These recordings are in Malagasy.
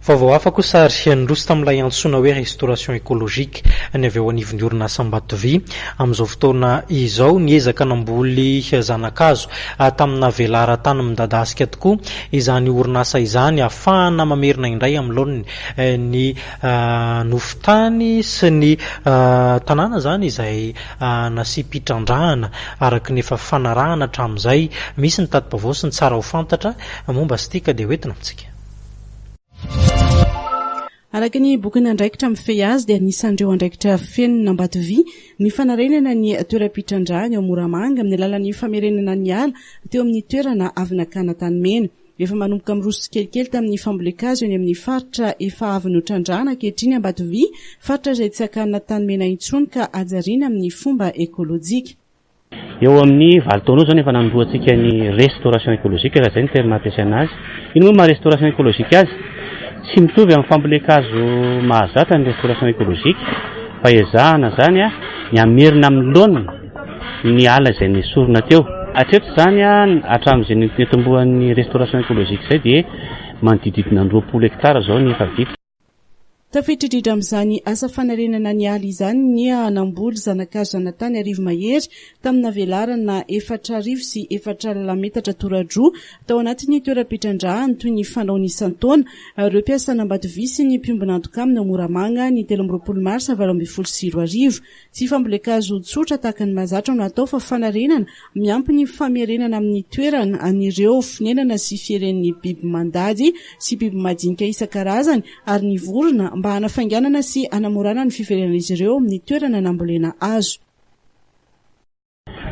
Vaovao hafa kosa ary niroso tamin'ilay antsoina hoe restauration écologique ny avy eo anivon'ny orinasa Ambatovy. Amin'izao fotoana izao, niezaka namboly zana-kazo tamina velaran-tany midadasika tokoa izany orinasa izany ahafahana mamerina indray amin'ny laoniny ny nofon-tany sy ny tanàna izany izay nasiam-pitrandrahana araka ny efa fanarahana hatramin'izay. Misy ny tati-baovao sy ny tsara ho fantatra momba sy ity ka dia hoentina amintsika. Araka ny bokin'andraikitra mifehy azy dia anisan'ireo andraikitra fenon'Ambatovy ny fanarenana ny toeram-pitrandrahana eo Moramanga amin'ny alalan'ny famerenana ny ala teo amin'ny toerana avy nakana tanimena. Efa manomboka miroso tsikelikely tamin'ny fambolen-kazo eny amin'ny faritra efa avy notrandrahana ankehitriny Ambatovy, faritra izay tsy akana tanimena intsony ka hajariana amin'ny fomba ekolojika. Eo amin'ny valo taona eo izao no efa nanombohantsika ny restauration écologique raha izay no terme ampiasaina azy. Inona moa no maha restauration écologique azy? Tsy mitovy amin'ny fambolen-kazo mahazatra ny restauration écologique fa ezahana izany ny hamerina amin'ny laoniny ny ala izay nesorina teo. Hatreto izany hatramin'izay nitomboan'ny restauration écologique izay dia manodididina ny 20 hectares izao ny efa vita. Tafiditra indrindra amin'izany asa fanarenana ny ala izany ny namboly zana-kazo zanatany arivo mahery tamina velarana 4400 metatra tora-droa tao anatin'ny toeram-pitrandrahana toy ny fanaony isan-taona ireo mpiasan'Ambatovy sy ny mpiombon'antoka aminy ao Moramanga ny 23 marsa 2018. Tsy fambolen-kazo tsotra tahaka ny mahazatra no atao fa fanarenana miampy ny famerenana amin'ny toerana an'ireo fonenana sy fieren'ny biby mandady sy biby madinika isan-karazany ary ny vorona mba hanafainganana sy hanamorana ny fiverenan'izy ireo amin'ny toerana nambolena hazo.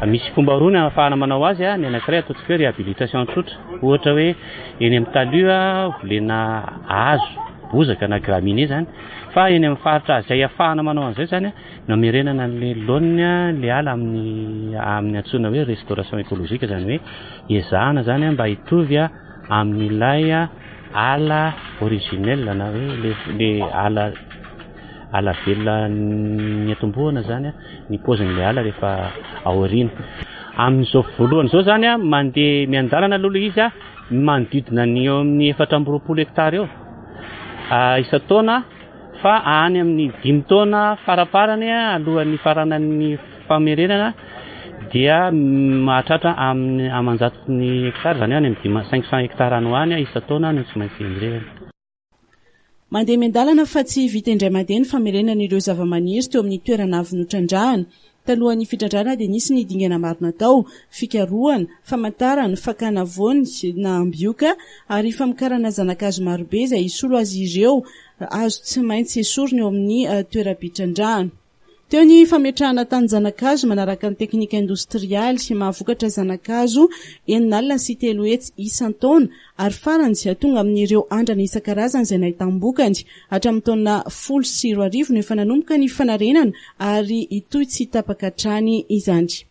Misy fomba roa ny ahafahana manao azy, ny anankiray ataontsika hoe réhabilitation tsotra, ohatra hoe eny amin'ny talus volena hazo, bozaka na graminée izany, fa eny amin'ny faritra izay ahafahana manao an'izay izany no hamerenana an'ilay laoniny ilay ala amin'ny amin'ny antsoina hoe restauration écologique, izany hoe ezahana izany mba hitovy amin'ilay ala originel na hoe ilay ala Ala velona niatombohana izany ny paozin'ilay ala rehefa aoriana. Amin'izao voalohany izao izany mandeha miandalana aloha ilay izy manodidina ny eo amin'ny 24 hectares eo isan-taona fa any amin'ny dimy taona faraparany alohan'ny hifaranan'ny famerenana dia mahatratra amin'ny aman-jatony hectares izany hoe any amin'ny 500 hectares any ho any isan-taona no tsy maintsy mirehana. Mandeha miandalana fa tsy vita indray mandeha ny famerenana ireo zavamaniry teo amin'ny toerana avy notrandrahana. Talohan'ny fitrandrahana dia nisy ny dingana maro natao, fikarohana, famantarana, fakana voany na ambioka ary famokarana zana-kazo marobe izay hisolo azy ireo hazo tsy maintsy esorina eo amin'ny toeram-pitrandrahana. Teo ny fametrahana tanin-janakazo manaraka ny teknika indostrialy mahavokatra zana-kazo 360 isan-taona ary farany tonga amin'ireo andrana isan-karazany izay nahitam-bokany. Hatramin'ny taona 2010 no efa nanomboka ny fanarenana ary hitohy tsy tapaka hatrany izany.